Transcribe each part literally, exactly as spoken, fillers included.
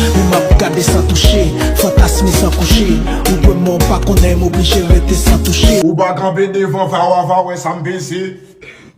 Men m ap gade san touche, fantasme san kouche. Ou kwè m, men w pa konnen, m oblije rete san touche. Ou pa kanpe devan, va w a, va w a wè sa m peze.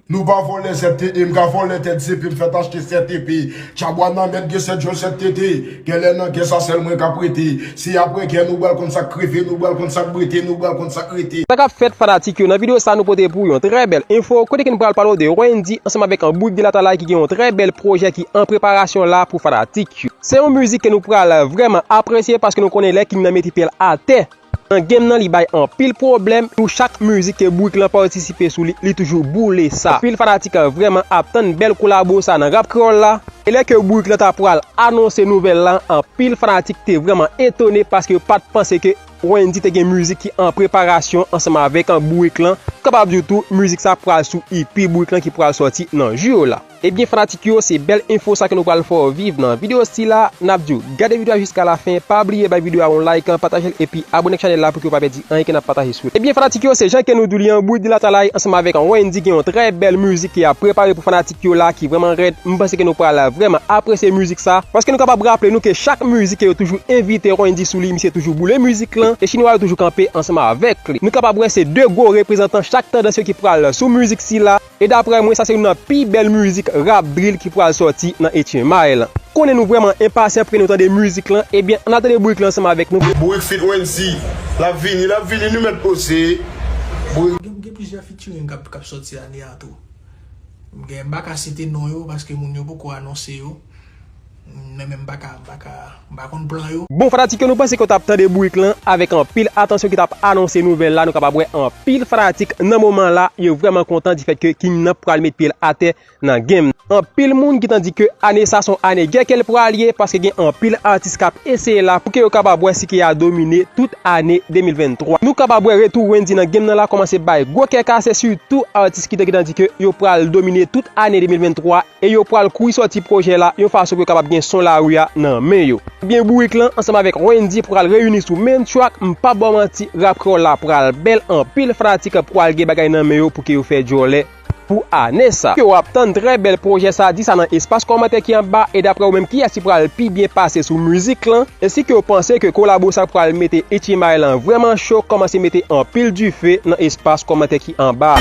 Nou pa vòlè Z T E, m ka vòlè tèt zepe, m fèt achte sèt epe. Chabwa nan mèt gen sèt jòl sèt tete. Genlè nan kè sa sèl mwen k ap rete. Se apre kè nou pral konn sa k kreve, nou pral konn sa k brete, nou pral konn sa k rete. Sa k ap fèt fanatik yo, nan videyo sa nou pote pou yon trè bèl enfo, kote ke nou pral pale w de Wendy ansanm avèk an Bourik de Latalay ki gen yon trè bèl pwojè ki an preparasyon la pou fanatik yo. Se yon mizik ke nou pral vrèman apresye paske nou konnen lè King nan mete pye l atè nan game nan, li bay anpil pwoblèm. Pou chak mizik ke Bourik lan patisipe sou li, li toujou boule sa. Anpil fanatik vrèman ap tann bèl kolabo sa nan rap kreyòl la. E lè ke Bourik lan ta pral anonse nouvèl la, anpil fanatik te vrèman etone paske yo pa t panse ke Wendy te gen mizik ki an preparasyon ansanm avèk an Bourik lan. Kapab di w tou, mizik sa pral sou E P Bourik lan ki pral sòti nan jou yo la. Ebyen fanatik yo, se bèl enfo sa ke nou pral fè w viv nan videyo sila. N ap di w gade videyo a jiska lafen, pa bliye bay videyo a yon like, pataje l epi abone ak chanèl la pou ke w pa pèdi anyen ke n ap pataje sou li. Ebyen fanatik yo, se jan ke nou di w li an, Bourik de Latalay ansanm avèk an Wendy gen yon trè bèl mizik ke y ap prepare pou fanatik yo la ki vrèman rèd. M panse ke nou pral vrèman apresye mizik sa paske nou kapab raple nou ke chak mizik ke yo toujou envite Wendy sou li, misye toujou boule mizik lan e chinwa yo toujou kanpe ansanm avèk li. Nou kapab wè se de gwo reprezantan chak tandans yo ki pral sou mizik sila. E daprè mwen, sa se youn nan pi bèl mizik rap drill ki pral sòti nan H M I lan. Konnen nou vrèman enpasyan pou ke nou tande mizik lan, ebyen, ann al tande Bourik lan ansanm avèk nou. Bourik feat Wendy, l ap vini, l ap vini, nou mèt poze. Bourik. Gen, gen plizyè featuring k ap, k ap sòti ane a tou. Gen, m pa ka site non yo paske moun yo poko anonse yo. Men, men m pa ka, m pa ka, m pa konn plan yo. Bon, fanatik yo, nou panse ke w t ap tande Bourik lan avèk anpil atansyon ki t ap anonse nouvèl la. Nou kapab wè anpil fanatik nan moman la, yo vrèman kontan di fèt ke King nan pral met pye l atè nan game. Anpil moun gentan di ke ane sa se yon ane gè ke l pral ye, paske gen anpil atis k ap eseye la pou ke yo kapab wè si ke y a domine tout ane de mil venntwa. Nou kapab wè retou Wendy nan game nan la kòmanse bay gwo kè kase, sitou atis ki te gentan di ke yo pral domine tout ane de mil venntwa e yo pral kouri sòti pwojè la yon fason pou yo kapab gen son lari a nan men yo. Ebyen, Bourik lan ansanm avèk Wendy pral reyini sou menm track, m p ap ba w manti, rap kreyòl la pral bèl, anpil fanatik pral gen bagay nan men yo pou ke yo fè djòlè pou ane sa. Ke w ap tann trè bèl pwojè sa, di sa nan espas kòmantè ki anba, e daprè ou menm, kiyès ki pral pi byen pase sou mizik lan? E si ke w panse ke kolabo sa pral mete H M I lan vrèman cho, kòmanse mete anpil dife nan espas kòmantè ki anba.